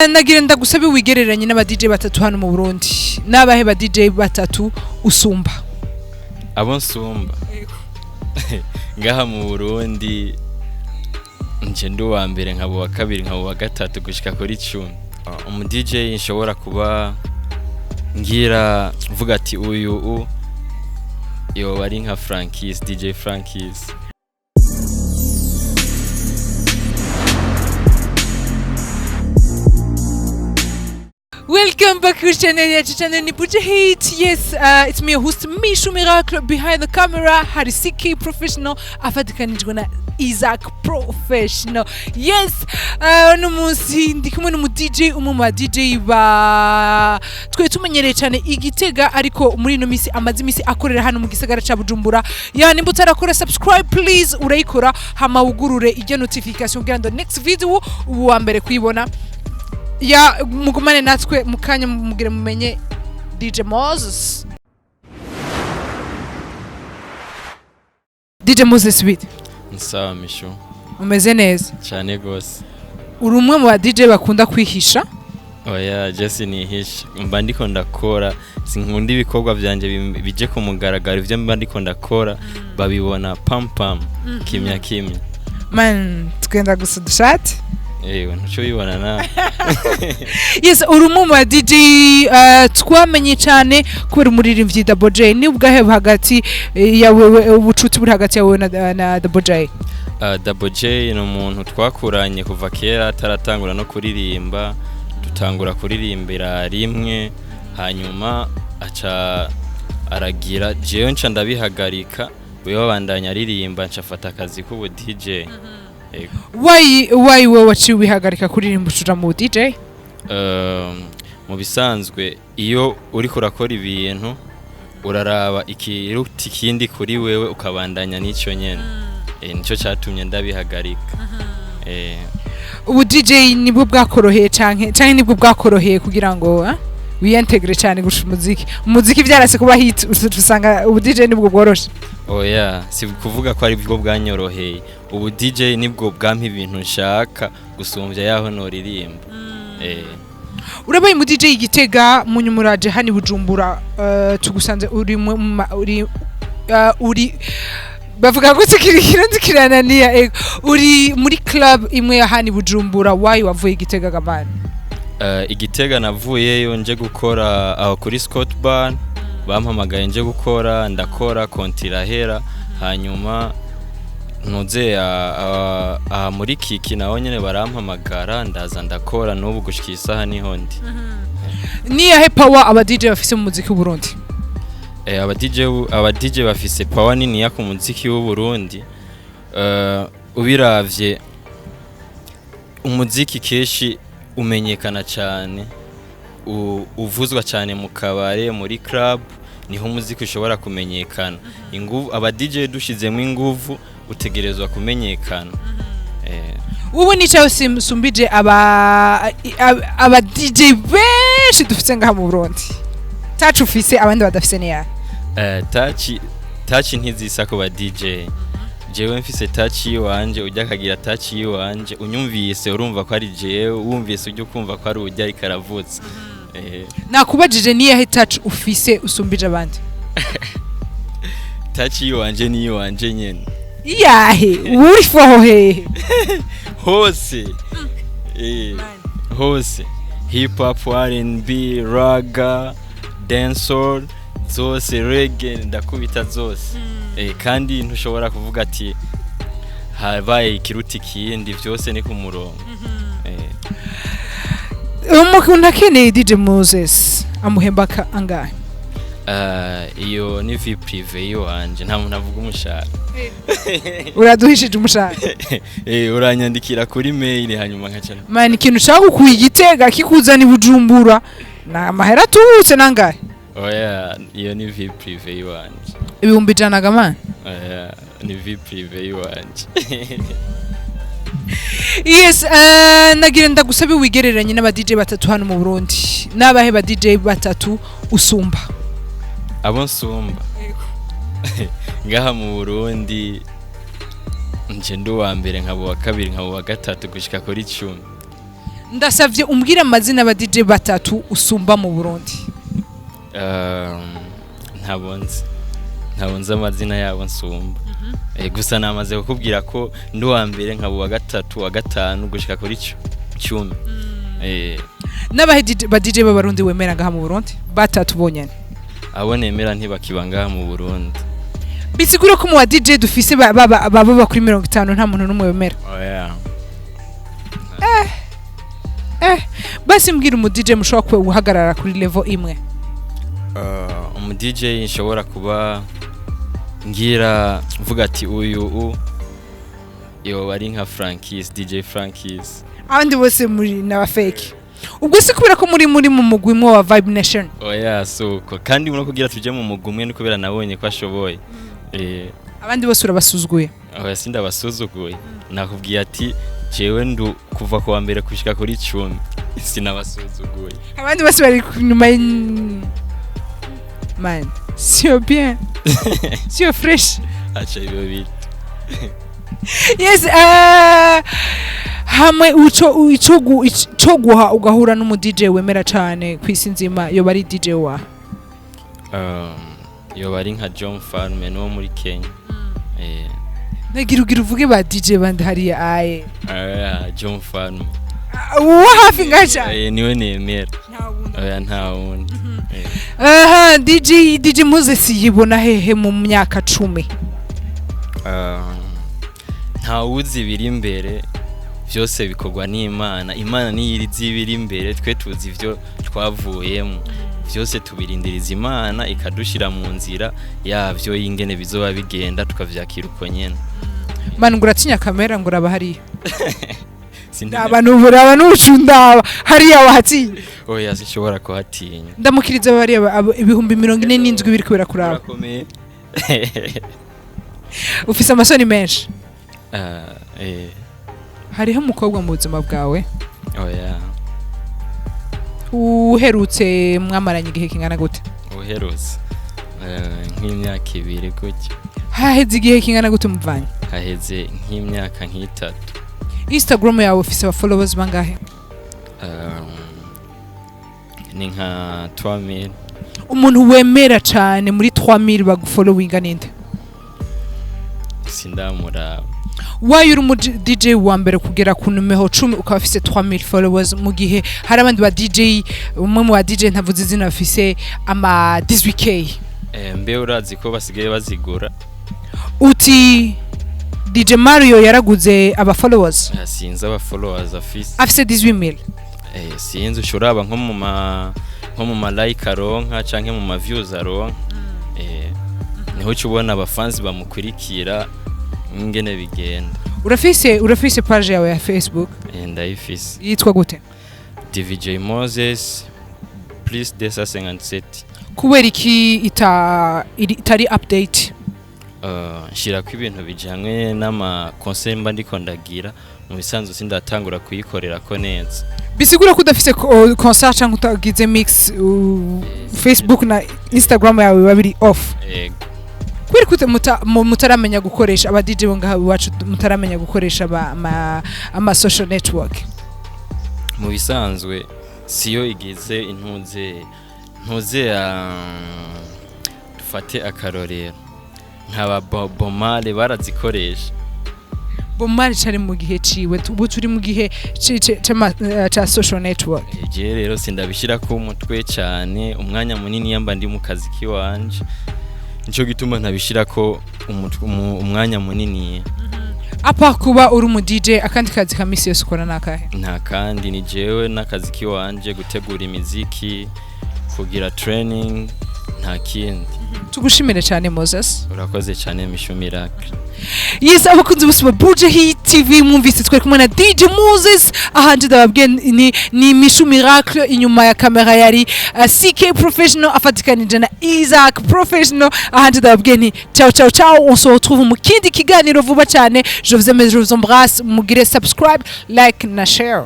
Nagira ndagusabe wigereranye n'aba DJ batatu hano mu Burundi. N'abahe ba DJ batatu usumba? Abo nsumba ngaha mu Burundi, nje ndi uwa mbere, nkaba uwa kabiri, nkaba uwa gatatu, gushika kuri 10. Umu DJ nshobora kuba ngira mvuga ati uyu yoba ari nka Frankis, DJ Frankis. Welcome back to channel yacu, channel ni Buja Hit. Yes, it's me, your host Mishu Miracle. Behind the camera hari CK Professional afatikanijwe na Isaac Professional. Yes, uno munsi ndi kumwe n'umu DJ, umwe mu ba DJ ba twe tumenyereye cyane igitega, ariko muri ino misi amaze imisi akorera hano mu gisagara ca Bujumbura. Ya, nimba utarakora subscribe, please urayikora, hama wugurure ijya notification kugira ngo next video ubu wa mbere kuyibona. Ya, mugumane natwe mukanya mugire mumenye DJ Moses. DJ Moses, bite? Nsawa, Mishu. Umeze neza? Cyane gose. Uri umwe mu ba DJ bakunda kwihisha. Oya, Jesse, nihisha mba ndiko ndakora. Sinkunda ibikorwa vyanje bije ku mugaragaro. Ivyo mba ndiko ndakora babibona pam pam, kimya kimya. Man, tugenda gusa dushati. Ewe, ntuco ubibona nawe. Yes, uri umwe mu ba DJ twamenye cyane kubera umuririmbyi Double J. Ni ubwahe hagati ya wewe, ubucuti buri hagati yawe na Double J? Double J ni umuntu twakuranye kuva kera ataratangura no kuririmba. Dutangura kuririmbira rimwe, hanyuma aca aragira, jewe nca ndabihagarika, wewe abandanya aririmba, nca afata akazi k'ubu DJ. Ego. Why wewe waciye wihagarika kuririmba ucuja mu DJ? Mu bisanzwe iyo uriko urakora ibintu, uraraba ikiruta ikindi kuri wewe, ukabandanya n'ico nyene. Nico catumye ndabihagarika. Ubu DJ nibwo bwakoroheye canke nibwo bwakoroheye kugira ngo wiyentegre cyane gusha umuziki byarase kuba hit, usanga ubu DJ nibwo bworoshe? Oya, si kuvuga ko ari bwo bwanyoroheye. Ubu DJ nibwo bwampa ibintu nshaka gusumbya yaho noririmba. Urabaye mu DJ igitega, munyumuraje hano i Bujumbura, tugusanze uri uri bavuga gute, kiri kirundi kirananiya. Ego, uri muri club imwe ya hano i Bujumbura. Why wavuye igitega gamana? Igitega navuyeyo nje gukora aho kuri Scott Bar. Bampamagaye nje gukora, ndakora, konti irahera, hanyuma ntuze aha muri Kiki naho nyene barampamagara, ndaza ndakora. N'ubu gushika isaha niho ndi. Niyahe power aba DJ bafise mu muziki w'u Burundi? Aba DJ bafise power niniya ku muziki w'u Burundi. Ubiravye, umuziki kenshi umenyekana cyane uvuzwa cyane mu kabare, muri club, niho umuziki ushobora kumenyekana. Inguvu aba DJ dushizemo inguvu, utegerezwa kumenyekana. Wowe nicaye sumbije aba DJ benshi dufise ngaha mu Burundi, tacu ufise abandi badafise niya? Touch ntizisa ku ba DJ. Jewe mfise touch yiwanje, ujya akagira touch yiwanje. Unyumvise urumva ko ari jewe, wumvise ujya ukumva ko ari ujya ariko aravutse. Nakubajije niyahe touch ufise usumbije abandi. Touch yiwanje ni yiwanje nyene. Iyahe? Uri foho hehe? Hose. Hose, hip hop, R&B, raga, dancehall, zose, reggae, ndakubita zose. Kandi ntushobora kuvuga ati habaye ikiruta ikindi, byose ni ku murongo. Umuntu akeneye DJ Moses amuhemba angahe? Iyo ni vie privée yiwanje, nta muntu avuga umushahara. Uraduhishije umushahara. Uranyandikira kuri mail, hanyuma nkaca. Man, ikintu ushaka kukuye igitega kikuzana i Bujumbura na amahera atubutse nangahe? Oya, iyo ni vie privée yiwanje. 100,000 gamana. Oya, ni vie privée yiwanje. Yes, nagira ndagusabe wigereranye n'aba DJ batatu hano mu Burundi. N'abahe ba DJ batatu usumba? Abo nsumba ngaha mu Burundi, nje ndi uwa mbere, nkaba uwa kabiri, nkaba uwa gatatu, gushika kuri 10. Ndasavye umbwire amazina aba DJ batatu usumba mu Burundi. Ntabwo nzi amazina yabo nsumba. Gusa namaze kukubwira ko ndi uwa mbere, nkaba uwa gatatu, uwa gatanu, gushika kuri 10. N'abahe ba DJ b'Abarundi wemera ngaha mu Burundi, batatu bonyene? Abo nemera ntibakiba ngaha mu Burundi. Bisigura ko mu ba DJ dufise baba kuri 50 nta muntu n'umwe wemera? Oya. Basi mbwira umu DJ mushobora guhagarara kuri level imwe. Umu DJ nshobora kuba ngira mvuga ati uyu yoba ari nka Frankis, DJ Frankis. Abandi bose muri n'aba fake. Ubwo si kubera ko muri mu mugwi umwe wa Vibe Nation? Oya, suko. Kandi no kugira tuje mu mugwi umwe ni kubera nabonye ko ashoboye. Abandi bose urabasuzuguye? Oya, sindabasuzuguye. Nakubwiye ati jewe ndu kuva ku wa mbere gushika kuri 10, sinabasuzuguye. Abandi bose bari inyuma man, sio bien, sio fresh. Aca ibyo bita. Yes, hamwe uco ico guha ugahura n'umu DJ wemera cane kw'isi nzima, yoba ari DJ wa? Yoba ari nka John Farme wo muri Kenya. Nagira ugira uvuge ba DJ bandi hariya aye. John Farme. Uwo hafi ngaca. Niwe nemera. Oya, nta wundi. Aha, DJ Moses yibona hehe mu myaka 10? Ntawuzi ibiri imbere, byose bikorwa n'Imana. Imana niyo izi ibiri imbere, twe tuzi ibyo twavuyemo. Byose tubirindiriza Imana ikadushira mu nzira yavyo y'ingene bizoba bigenda, tukavyakira uko nyene. Man, ngo uratinya kamera, ngo uraba hariya. Sintinya. Ndaba n'uburaba n'ubucundaba hariya, wahatinya? Oya, sinshobora kuhatinya. Ndamukiriza bariya 47,000 biriko birakuraba. Urakomeye. Ufise amasoni menshi. Ah. Hariho umukobwa mu buzima bwawe? Oya. Uherutse mwamaranye igihe kingana gute? Uherutse nk'imyaka 2 gutyo. Haheze igihe kingana gute muvanye? Haheze nk'imyaka nk'itatu. Instagram yawe ufise aba followers bangahe? Ni nka 3000. Umuntu wemera cane muri 3000 bagufollowinga ninde? Sindamuraba. Wayo uri umu DJ wa mbere kugera ku numero 10 ukaba ufise 3000 followers, mu gihe hari abandi ba DJ, umwe mu ba DJ ntavuze izina, bafise ama 18K. Mbe urazi ko basigaye bazigura? Uti DJ Mario yaraguze aba followers? Sinzi aba followers afise. Afise 18000. Sinzi, ushobora nko mu ma like aronka canke mu ma views aronka, niho uca ubona abafansi bamukurikira ingene bigenda. Urafise page yawe ya Facebook? Ndayifise. Yitwa gute? DVJ Moses plus 257. Kubera iki itari update? Nshirako ibintu bijanye n'ama concert mba ndiko ndagira. Mu bisanzwe sindatangura kuyikorerako neza. Bisigura ko udafise concert cyangwa utagize mix, Facebook na Instagram yawe biba biri off? Ego. Kubera ko mutaramenya gukoresha, aba DJ bo ngaha iwacu mutaramenya gukoresha ama social network. Mu bisanzwe siyo igize intuze ntuze ya dufate akarorero nk'aba Bomale barazikoresha. Bomari cari mu gihe ciwe, ubu turi mu gihe ca social network. Je rero sindabishirako umutwe cyane, umwanya munini yamba ndi mu kazi kiwanje, nico gituma ntabishirako umwanya munini. Apa kuba uri umu DJ, akandi kazi ka misi yose ukora nakahe? Nta kandi, ni jewe n'akazi kiwanje, gutegura imiziki, kugira training, nta kindi. Tugushimire cyane, Moses. Urakoze cyane, Mishu Miracle. Yes, abakunzi bose ba Buja Hit TV, mwumvise twari kumwe na DJ Moses. Ahanje ndababwiye ni Mishu Miracle, inyuma ya kamera yari CK Professional afatikanije na Isaac Professional. Ahanje ndababwiye nti ciao ciao ciao, on se retrouve mu kindi kiganiro vuba cyane. Je vous aime, je vous embrasse, mugire subscribe, like na share.